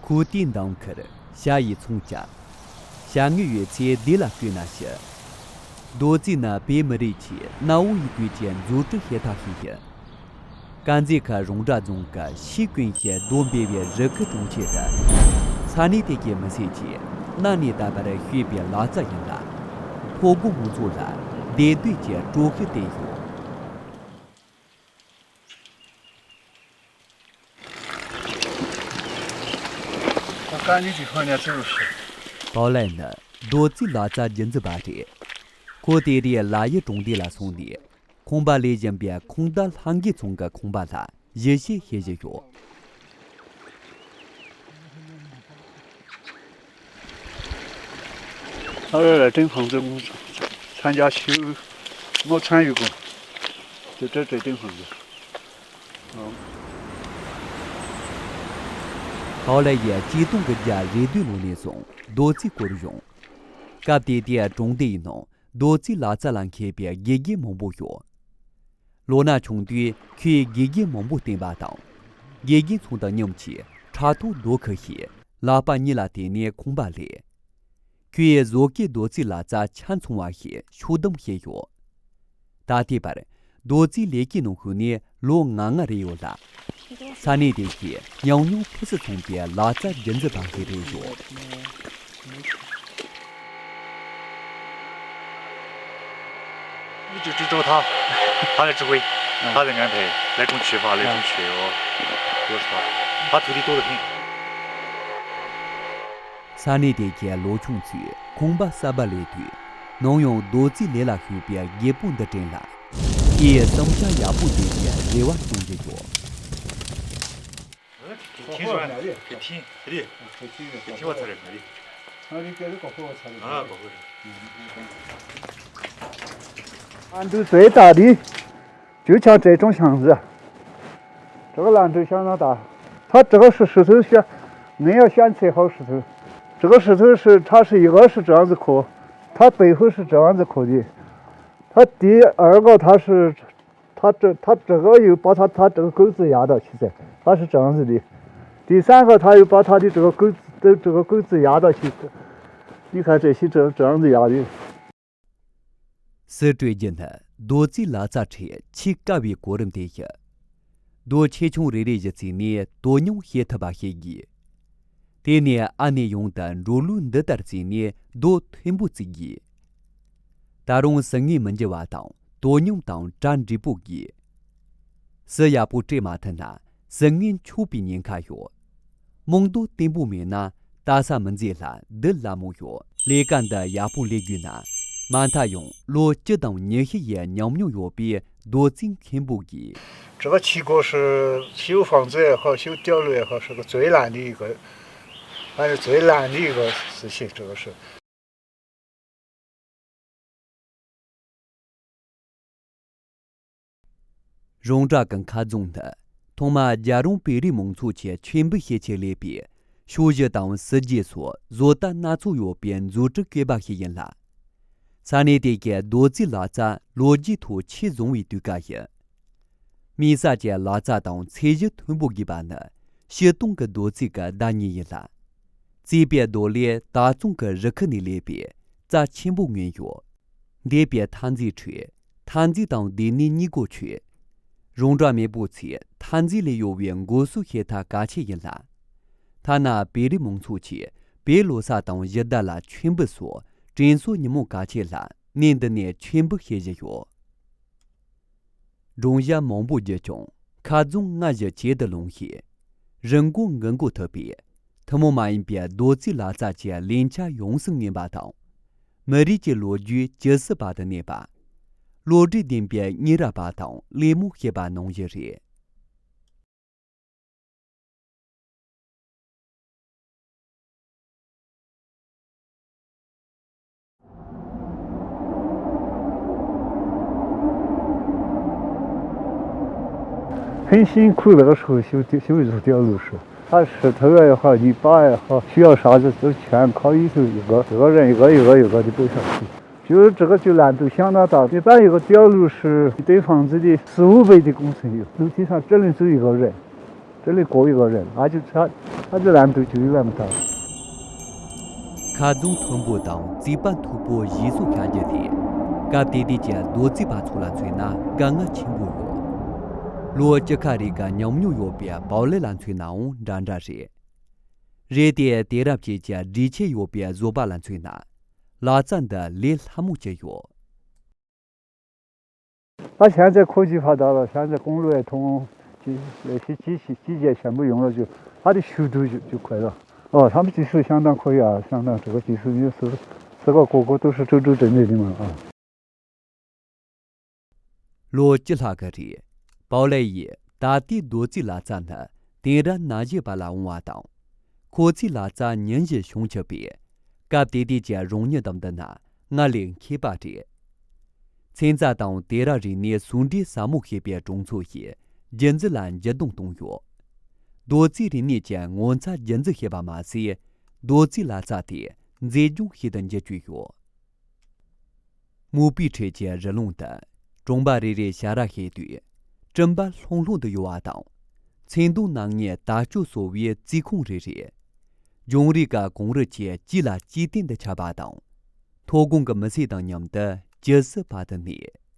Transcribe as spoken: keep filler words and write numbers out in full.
ཀུ་ཏིའི་འདམ་ཁར་ཞྭ་ཡིས་ཚོང་བྱ། ཞྭ་དངོས་ཡོད་ཚེ་སྡེ་ལ་བསྐོས་ན་ཤི། རྡོ་རྩིག་ནི་བོད་མི་རིགས་ཀྱི་གནའ་བོའི་ཡུལ་དུས་ཀྱི་འཛུགས་སྐྲུན་བྱེད་ཐབས་ཤིག་ཡིན། དཀར་མཛེས་ཁུལ་རོང་བྲག་རྫོང་གི་ཤིས་ཀུན་གྱི་རྡོ་འབེལ་བའི་རི་ཁུལ་གྲོང་ཁྱེར་དུ། ས་གནས་དེ་གའི་མི་སེར་གྱིས་གནའ་ནས་ད་བར་ཤེས་པའི་ལག་རྩལ་ཡིན་ལ། ཕོ་རྒོད་མང་ཚོགས་ལ་བདེ་སྡོད་ཀྱི་སྤྲོ་སྐུལ་བསྟན་ཡོད། དཀའ་ལས་ཀྱི་ཁོ་ཉ་ཆེ་རུ་ཞིག་པའོ་ལན་ནི་རྡོ་རྩིག་ལག་རྩལ་རྒྱུན་འཛིན་པ་རེད། ཁོ་དེ་རིང་ལ་ཡུལ་གྲོང་སྡེ་ལ་སོང་ནས་ཁང་པ་ལས་བཞིན་པའི་ཁང་བདག་ལྷ་འགས་ཚང་གི་ཁང་པ་ལ་ཞིབ་བཤེར་བྱེད་བཞིན་ཡོད། 他说来正常这工作，参加修，我参与过，就这这正常的。 པའོ་ལན་ཡིས་ཆིག་སྟོང་དགུ་བརྒྱ་རེ་བདུན་ལོ་ནས་བཟུང་རྡོ་རྩིག་བསྐོར་བྱུང་། སྐབས་དེ་དུས་གྲོང་སྡེ་ཡི་ནང་རྡོ་རྩིག་ལག་རྩལ་ལ་མཁས་པའི་དགེ་རྒན་མང་པོ་ཡོད། ལོ་ན་ཆུང་དུས་ཁོས་དགེ་རྒན་མང་པོ་བསྟེན་པ་དང་། དགེ་རྒན་ཚང་དང་མཉམ་གྱིས་ཕྲག་དོག་རྡོ་ཁུ་ཞེས་ལག་པ་གཉིས་ལ་བརྟེན་ནས་ཁང་པ་ལས། ཁོས་བཟོ་བཀོད་རྡོ་རྩིག་ལག་རྩལ་ཆ་ཚང་བ་ཞིག་ཕྱོགས་བསྡོམས་བྱས་ཡོད། ད་ལྟའི་བར་རྡོ་རྩིག་ལས་ཀའི་ནང་ཞུགས་ནས་ལོ་ང་ལྔ་རེ་ཡོད་ལ། ས་གནས་དེ་གའི་ཉམས་མྱོང་ཕུན་སུམ་ཚོགས་པའི་ལག་རྩལ་རྒྱུན་འཛིན་པ་ཞིག་རེད་ཡོད། 一直支持他，他来指挥，他在安排，来种畿吧，来种畿哦，多少，他土地多得很。 ས་གནས་དེ་གའི་ལོ་ཆུང་ཚོས་ཁང་པ་གསར་པ་ལས་དུས་ནམ་ཡང་རྡོ་རྩིག་ལས་ལ་ཞུགས་པའི་རྒད་པོ་འདི་དྲན་ལ། ཨེ་བསམ་འཆར་ཡག་པོ་ལྡན་པའི་རེ་བ་བཅངས་ཀྱི་ཡོད། 挺是吧？挺挺的，挺我操的，可以。啊，你给他搞破我操的。啊，搞破的。俺都最大的，就像这种箱子，这个篮子相当大，它这个是石头，是，你要选最好石头。这个石头是，它是一个是这样子刻，它背后是这样子刻的，它第二个它是 他这，他这个又把他，他这个钩子压到起噻，他是这样子的。第三个，他又把他的这个钩子，这，这个钩子压到起，你看这些这，这样子压的。 སྲིད་གྲོས་བརྒྱུད་ནི་རྡོ་རྩིག་ལག་རྩལ་ཁྲོད་ཆེས་དཀའ་བའི་གོ་རིམ་དེ་ཡིན། རྡོ་ཆེ་ཆུང་རེ་རེ་བཞི་བརྩིས་ནས་དོ་སྙོམས་བྱེད་ཐུབ་པ་བྱེད་དགོས། དེ་ནས་ཨ་ནེ་ཡོངས་དུ་འགྲོ་ལུགས་འདི་ལྟར་བརྩིས་ནས་རྡོ་མཐོན་པོ་བརྩིག་དགོས། ད་རུང་ཟུར་ངན་མི་འགྱུར་བ་དང་དོ་སྙོམས་དང་གྲ་འགྲིག་པོ་དགོས། སྲིད་ཡག་པོ་སྤྲད་མ་ཐུབ་ན་ཟུར་ངན་འཕྱོག་པའི་ཉེན་ཁ་ཡོད། རྨང་རྡོ་བརྟན་པོ་མེད་ན་ལྟ་ས་མི་མཛེས་ལ་སྡུག་ལ་མོ་ཡོད། ལས་ཀ་འདི་ཡག་པོ་ལས་དགོས་ན་མ་མཐའ་ཡང་ལོ་བཅུ་དང་ཉི་ཤུ་ཡི་ཉམས་མྱོང་ཡོད་པའི་རྡོ་རྩིག་མཁན་པོ་དགོས། 这个起锅是修房子也好，修碉楼也好，是个最难的一个，反正最难的一个事情，这个是。 རོང་བྲག་གི་མཁར་རྫོང་འདི་ཐོག་མར་རྒྱལ་རོང་བོད་རིགས་མང་ཚོགས་ཀྱི་མཆོད་འབུལ་བྱེད་ཆེད་ལས་པའི་ཤོག་བཞི་དང་ཟུར་བརྒྱད་སོགས་བཟོ་ལྟ་སྣ་ཚོགས་ཡོད་པའི་མཛོད་ཁྲིད་བཀོད་པ་ཞིག་ཡིན་ལ། ས་གནས་དེ་གའི་རྡོ་རྩིག་ལག་རྩལ་ལོ་རྒྱུས་ཐོག་ཆེས་བཟང་བའི་དུས་སྐབས་ཡིན། དམིགས་བསལ་གྱི་ལག་རྩལ་དང་ཚད་གཞི་མཐོན་པོ་དགོས་པ་ནི་སྤྱིར་བཏང་གི་རྡོ་རྩིག་གི་བདག་ཉིད་ཡིན་ལ། རྩིག་པའི་རྡོ་ལས་དྭགས་གཙང་གི་རི་ཁུལ་ནས་སླེབས་པའི་རྩ་ཆེན་པོ་མངོན་ཡོད། འདས་པའི་འཐབ་འཛིང་ཁྲོད་འཐབ་འཛིང་དང་སྡེ་སྣོད་གཉིས་སྒོ་ཆོད། རོང་བྲག་མེས་པོ་ཚོས་འཐབ་འཛིང་ལས་གཡོལ་བའི་འགོག་སྲུང་བྱེད་ཐབས་གལ་ཆེ་ཡིན་ལ། ཐ་ན་བོད་རིགས་མང་ཚོགས་ཀྱིས་བོད་ལོ་གསར་དང་གཞི་བདག་ལ་མཆོད་འབུལ་སོགས་དྲན་གསོ་ཉིན་མོ་གལ་ཆེ་ལ་གནས་འདི་ནས་མཆོད་འབུལ་བྱེད་བཞིན་ཡོད། སྒྲུང་གཞས་མང་པོ་བརྒྱུད་ཀྱང་མཁར་རྫོང་སྔ་ཕྱི་ཁྱད་དུ་ལོངས་ཤིང་། རི་མགོ་མགུ་མགོ་ཐུབ་པས་ཐུན་མོང་མ་ཡིན་པའི་རྡོ་རྩིག་ལག་རྩལ་གྱི་ལེགས་ཆ་ཡོངས་སུ་རྔན་པ་དང་། མི་རིགས་ཀྱི་ལོ་རྒྱུས་ཇི་སྲིད་བར་དུ་གནས་པ། བློ་གྲོས་ལྡན་པའི་སྙན་ར་བ་དང་གླེང་མོ་བྱེད་པ་ནང་བཞིན་རེད། ཕན་ཤིང་ཁུལ་ལ་ཧྲུའུ་ཞུ་ཞུ་ཞུ་ཏེ་ལུ་ཧྲུའུ། ཧ་ཧྲི་ཐུ་ཡ་ཧ་ཡི་པ་ཡ་ཧ་ཤི་ཡ་ཧྲ་ཟི་ཏུ་ཆན་ཁ་ཡི་ཏུ་ཡི་ག་ཡི་ག་རན་ཡི་ག་ཡི་ག་ཡི་ག་དི་པོ་ཤ་ཤི། ཞུ་ཏྲི་ག་ཅུ་ལན་ཏུ་ཤང་ན་ད་ཏི་པ་ཡི་ག་ཏི་ཡ་ལུ་ཧྲི་ཏེ་ཧྥང་ཙི་དི་སུ་བུ་བེ་དི་ཀུང་སི་ཡུ་ལུ་ཏི་ས་ཏྲི་ལིན་ཙུ་ཡི་ག་རན། དེ་ལས་གོ་བའི་བར་རེད། ཨ་ཅུ་ཚ་ཨ་ཅུ་ལམ་དུ་ཅུ་ཡི་ལམ་ཐག་ཁ་རྡུང་མཐོན་པོ་དང་རྩིག་པ་མཐུག་པོ་ཞིག་སོགས་ཤར་རྒྱུ་དེ། སྐབས་དེ་དུས་ཀྱི་རྡོ་རྩིག་པ་ཚོ་ལ་མཚོན་ན་དཀའ་ངལ་ཆེན་པོ་ཡོད། ལོ་བཅུ་ཁ་རེ་ག་ཉམས་མྱོང་ཡོད་པའི་པའོ་ལེ་ལ་མཚོན་ནའང་འདྲ་འདྲ་རེད། རེད་དེ་དེང་རབས་ཅན་གྱི་སྒྲིག་ཆས་ཡོད་པའི་བཟོ་པ་ལ་མཚོན་ན། ལག་རྩལ་འདི་ལས་སླ་མོ་ཅིག་ཡོད། ད་བྱང་རྩེ་ཁོ་ཅི་ཕ་ད་ལ་བྱང་རྩེ་ཀུང་ལུ་ཡ་ཐོང་ཅི་ལས་ཤི་ཅི་ཤི་ཅི་རྒྱ་ཞན་པོ་ཡོང་ལ་ཅུ་ཨ་རི་ཤུ་དུ་ཅུ་ཅུ་ཁོས་ལ། ཨོ་ལྷམ་ཅི་སུ་ཤང་དང་ཁོ་ཡ་ཤང་དང་ཁོ་ཅི་སུ་ཡོད་སུ་སུ་ག་ཀོ་ཀོ་ཏུ་ཧྲི་ཀྲུ་ཀྲུ་དྲན་ནས་རི་མ་ཨ། ལོ་བཅུ་ལྷག་གི་རིང་པའོ་ལེ་ཡིས་ད་ལྟའི་རྡོ་རྩིག་ལག་རྩལ་ནི་དེང་རབས་ནང་བཞིན་པ་ལ་འོང་བ་དང་། ཁོ་ཚོའི་ལག་རྩལ་ཉིན་བཞིན་བྱུང་ཆུབ་པས། སྐབས་དེ་དུས་ཀྱི་རང་ཉིད་དང་བསྡུར་ན་སྔར་ལས་མཁས་པ་རེད། ཚན་རྩལ་དང་དེང་རབས་རིག་གནས་ཟུང་འབྲེལ་ཟབ་མོ་ཤེས་པའི་གྲོང་ཚོ་ཞིག་རྒྱུན་འཛིན་ལ་འགྱུར་ལྡོག་བཏང་ཡོད། རྡོ་རྩིག་རིག་གནས་ཀྱི་ངོ་མཚར་རྒྱུན་འཛིན་བྱེད་པ་མ་ཟད། རྡོ་རྩིག་ལག་རྩལ་དེ་མཛེས་ལྗོངས་ཤིག་ཏུ་འགྱུར་བཅུག་ཡོད། མུའུ་པུའི་ཁྲོད་ཀྱི་རི་ལུང་དུ། གྲོང་པ་རེ་རེའི་ཞལ་རས་ཤེས་དུས། སྤྲིན་པ་ལྷུང་ལྷུང་དུ་གཡོ་བ་དང་། ཚེ་སྟོང་ནམ་ངའི་དར་ལྕོག་བཟོ་བའི་རྩིག་ཁུང་རེ་རེ། ལྗོངས་རིས་ཀ་གངས་རི་ཆེ་དཀྱིལ་ལ་སྐྱིད་ལྡན་དུ་ཁྱབ་པ་དང་། མཐོ་སྒང་གི་མི་ཚེ་དང་མཉམ་དུ་ཇི་སྲིད་བར་དུ་གནས།